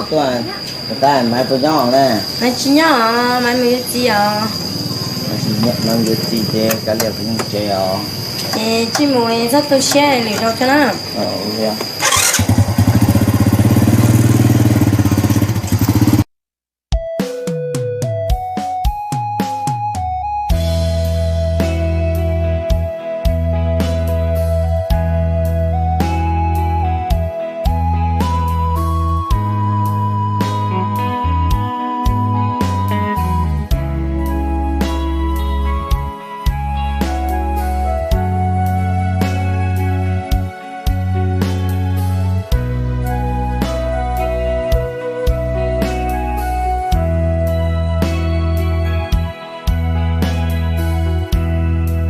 Tuaj, Maiv puas nyob na? Maiv tsis nyob os, Maiv mus yuav txiv os. Maiv mus yuav txiv ces kav liam kuv mus tsev os. Es tsis mus txhob tu siab, lwm zaus tso na.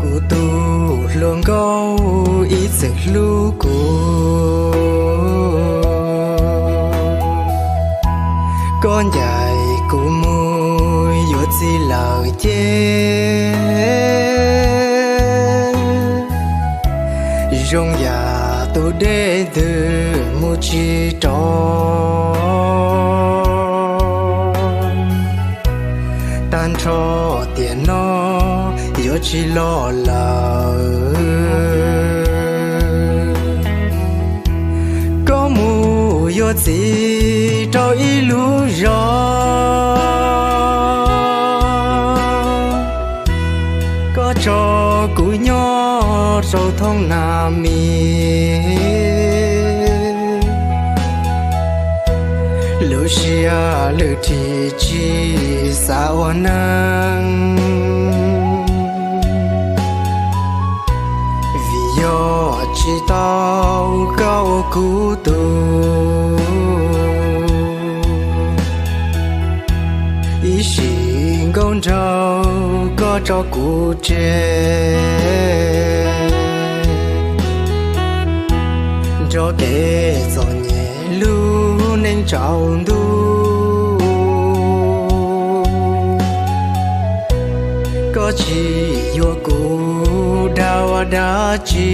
Kuv tus hluas nkauj ib txwm hlub kuv, koj ncaim kuv mus yuav txiv lawm ces zoo yam tus dej ntws mus tsis rov. Tag nrho tiam no yuav tsis los lawm. Koj mus yuav txiv rau ib lub zos, koj tso kuv nyob rau thoob nag mis. Lub siab lwj dhim tsis xav ua neeg, vim yog tsis tau koj ua kuv tug. Ib sim nkauj nraug koj tso kuv tseg nrog kev txom nyem lub neej tsaus ntuj. Koj tsis yuav kuv dag ua dab tsi,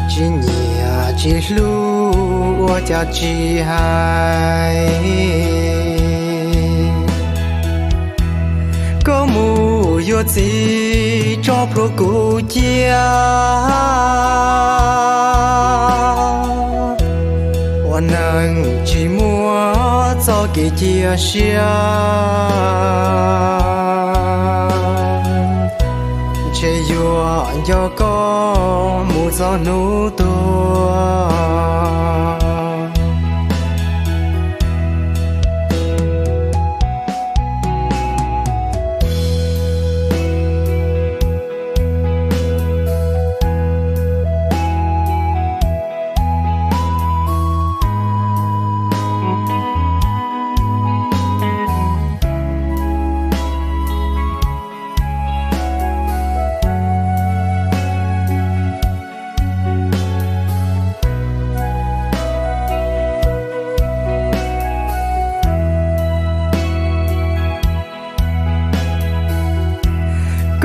tsis nyiam tsis hlub ua cas tsis hais. Koj mus yuav txiv tso plhuav kuv cia, ua neeg tsis muaj txoj kev cia siab, ntshe yuav nco koj mus txog hnub tuag.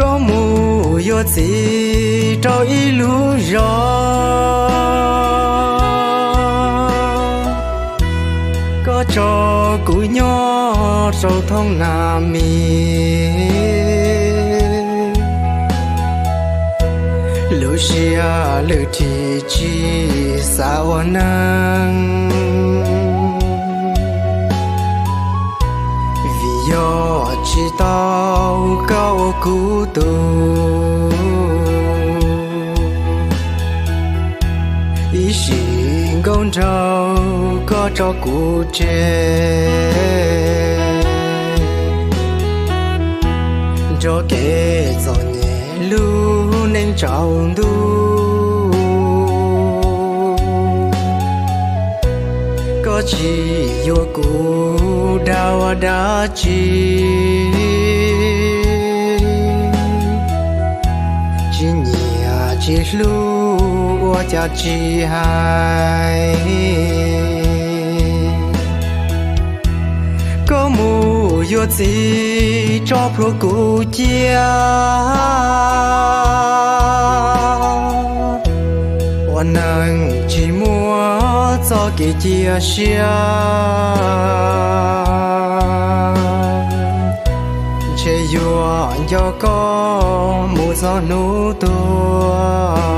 Koj mus yuav txiv rau ib lub zos, koj tso kuv nyob rau thoob nag mis. Lub siab lwj dhim tsis xav ua neeg, vim yog tsis tau koj ua kuv tug. Ib sim nkauj nraug koj tso kuv tseg nrog kev txom nyem lub neej tsaus ntuj. Koj tsis yuav kuv dag ua dab tsi, tsis nyiam tsis hlub ua cas tsis hais. Koj mus yuav txiv tso plhuav kuv cia, ua Neeg tsis muaj txoj kev cia siab, ntshe yuav nco koj mus txog hnub tuag.